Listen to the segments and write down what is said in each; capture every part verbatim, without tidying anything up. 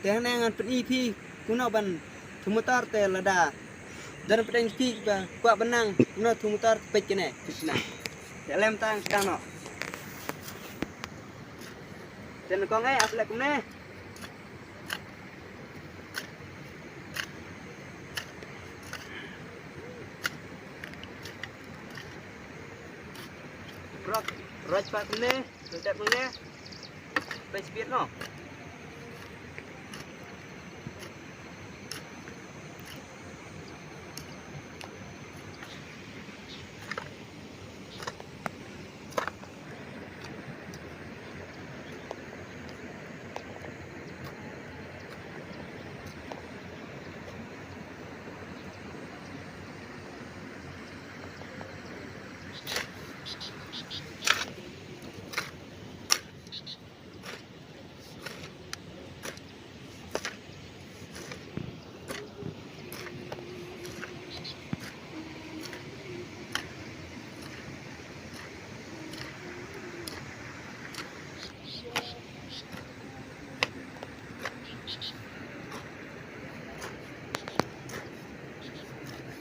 Te hangne ngan pyni phi kumno ban thung motor te lada don pdeng phi ba kwah ban nang kumno thung motor, peit kane phi sna. Te lem tang sdang noh. Te nyngkong eh ap lek kumne. Rot, rot pat kumne. Tep nang ne. Pes biet no.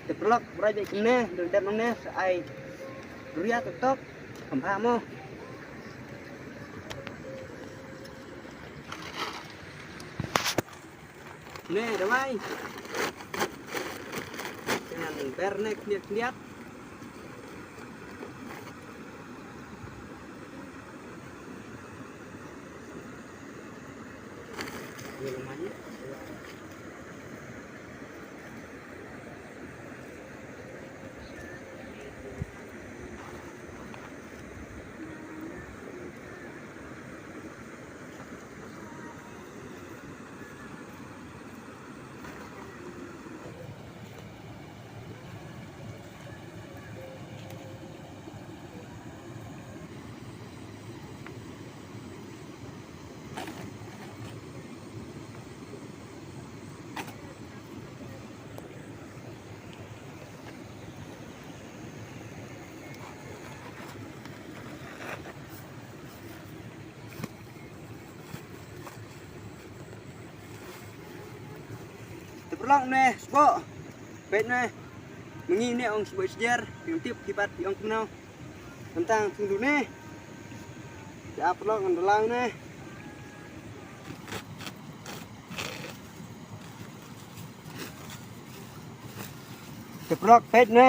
Te paralok, brai beit kumne, dang dep nangne sa ai ria tok tok. Kham bha mo. Ne, dawai. Ngan ber ne khyndiat khyndiat. Te paralok ne sboh. Peit ne. Ma ngi ne ong sboh sjer, ngam tip ki pat ki ong kumno. Tang tang thung du ne. Te paralok ngan da lang ne. Te paralok peit ne.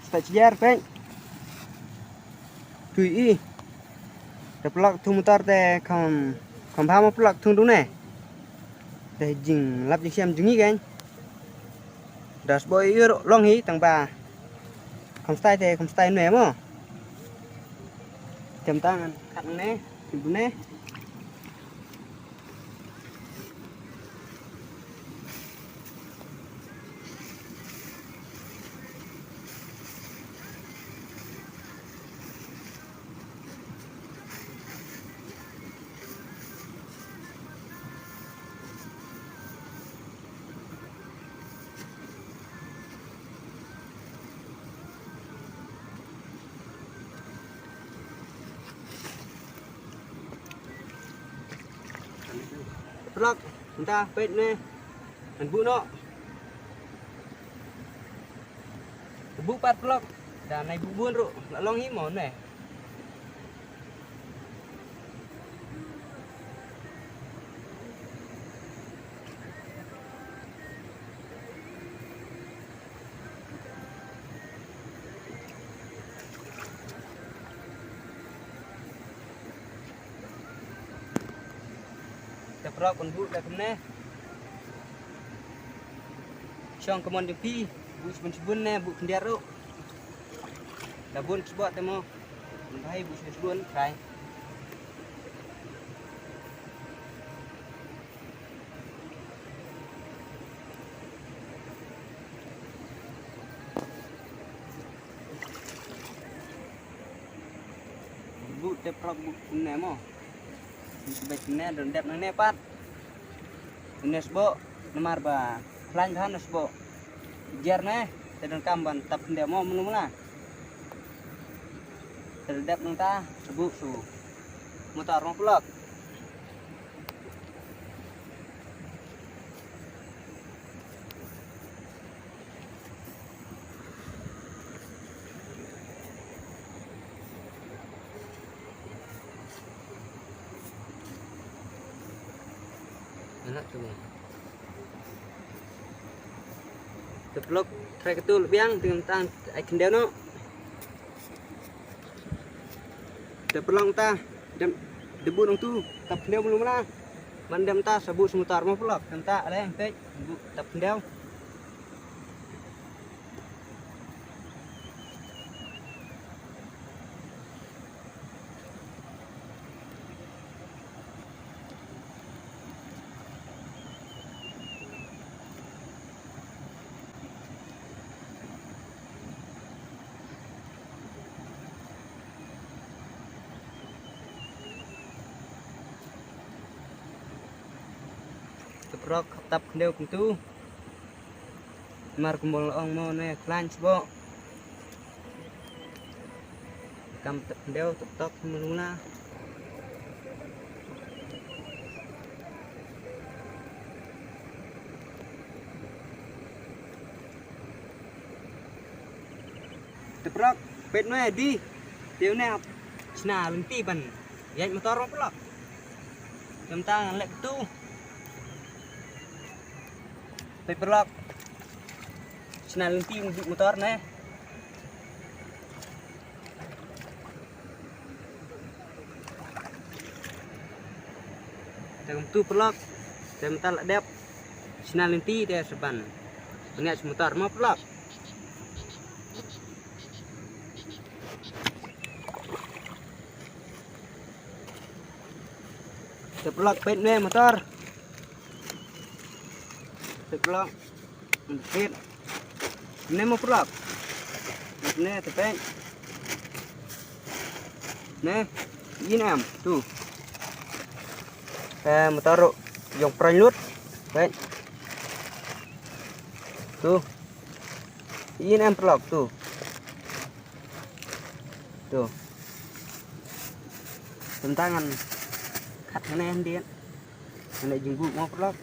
Sboh sjer peit. Tui i. Te paralok thung motor te kham, kham bha mo paralok thung du ne. Te jinglap jingsiam jong ngi kein. Da sboh ïoh long hi tang ba kham style te kham style ne mo. Te tang ngan kat ne, thung du ne. Paralok, mynta peit ne. Ngan buh noh. Buh pat paralok. Da nai buh bun ruh. La long hi mo ne. Te paralok, un buh da kumne. Shong ka mon jong phi, buh shibun shibun ne, buh khyndiat ruh. Da bun sboh te mo. Bhai buh shibun shibun, trai. Buh te paralok buh kumne mo. Buh te beit kumne, don dep nangne pat. Une sboh, namar ba khlaiñ bha ne sboh. Jer ne, te donkam ban tap khyndiat mo mano mano. Te dep nangta, buh shu motor mo paralok. Te paralok, trai katu la biang, te ngam tang ai khyndew noh. Te paralok mynta, dem, dep buh nangtu, tap khyndew mulu mala. Ban dem mynta sa buh sha motor mo paralok, mynta ale peit, buh tap khyndew. Te paralok, tap khyndew kumtu. Mar kumba la ong mo ne khlaiñ sboh. Kam tap khyndew, tok tok mulu mala. Te paralok, peit noh ïa di. Te une ap shna lynti ban ïaid motor mo paralok. Te mynta ngan leh katu. Peit paralok. Shna lynti ban buh motor ne. Te kumtu paralok, te mynta la dep shna lynti te sa ban pynïaid sha motor mo paralok. Te paralok, peit ne motor. Te paralok. Peit. Ne mo paralok. Ne te peit. Ne. Ïa ne em tu. Eh, motor ruh ïong prang lut. Peit. Tu. Ïa ne em paralok tu. Tu. Te mynta ngan khat hangne handiat. Hangne jingbuh mo paralok.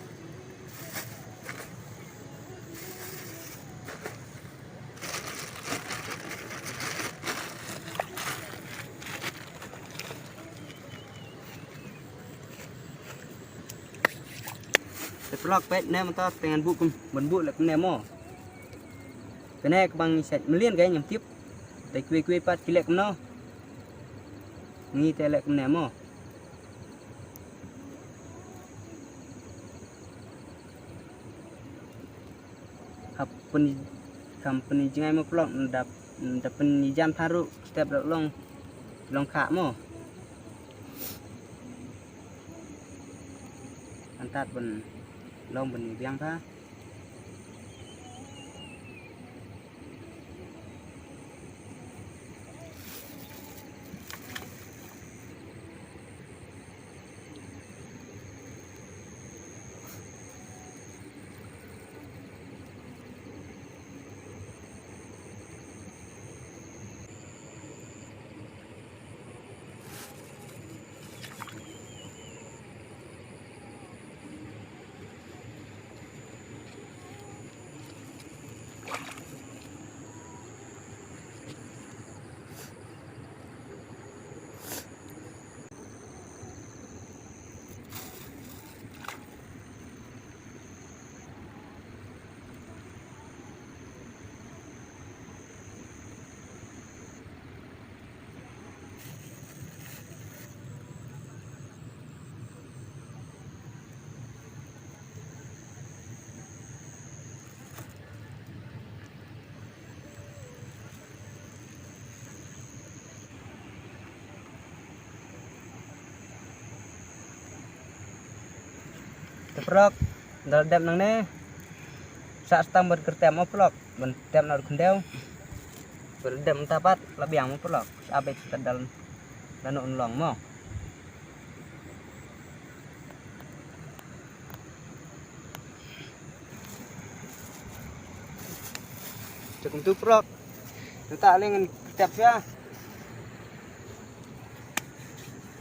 Te paralok peit ne mynta te ngan buh kum, ban buh leh kumne mo. Kane ka bang shet mlien ka ngam tip. Te kiwei kiwei pat ki leh kumno. Ngi te leh kumne mo. Hap pyn, kam pynjngai mo paralok, da, da pynjan tharu step da long, long kha mo. Antat ban long ban biang tha. Te paralok, ynda la dep nangne, sah tang ban kyrtep mo paralok, ban tep na u khyndew. Ban dep mynta pat la biang mo paralok, sah beit sa dal na u nlong mo. Te kumtu paralok. Te ta lei ngan tep sha.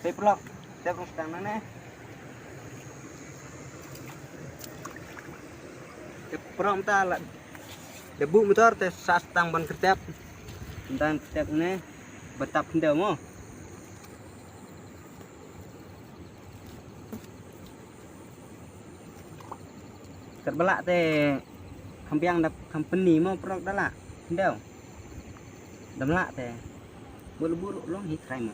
Te paralok. Tep rung stang nangne. Te paralok mynta la. Te buh motor te sah tang ban kyrtep. Mynta kyrtep ne. Ba tap khyndew mo. Kat ba lah te kham biang da company mo, paralok, da lah. Hyndew. Da lah te. Bul bul long hi trai mo.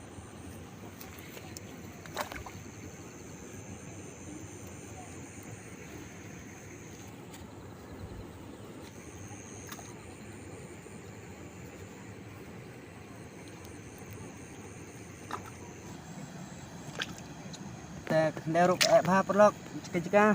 Te khyndew ruh eh bha, paralok, jaka jaka.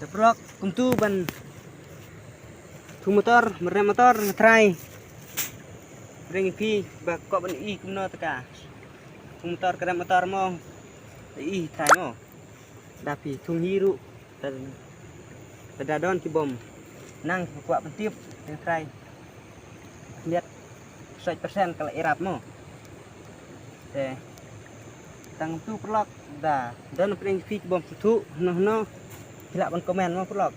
Te paralok, kumtu ban thung motor, ban rem motor, nga trai. Pyrshang ïa phi ba kwah ban i kumno te ka. Thung motor, ka rem motor mo, te i trai mo. Da phi thung hi ruh, te, te da don ki bym nang, ki kwah ban tip, te trai. Miet sait persen ka la ïarap mo. Te tang tu, paralok, da don pyrshang phi ki bym sngewthuh hano hano, phi lah ban comment mo, paralok.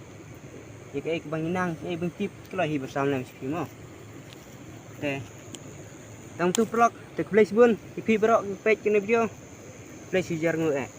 Ïa kaei kaba ngi nang, kaei ba ngi tip, kloi hi ba sam lem sha phi mo. Te tang tu, paralok, te khublei shibun ïa phi baroh ki peit kane video. Khublei shi hajar nguh eh.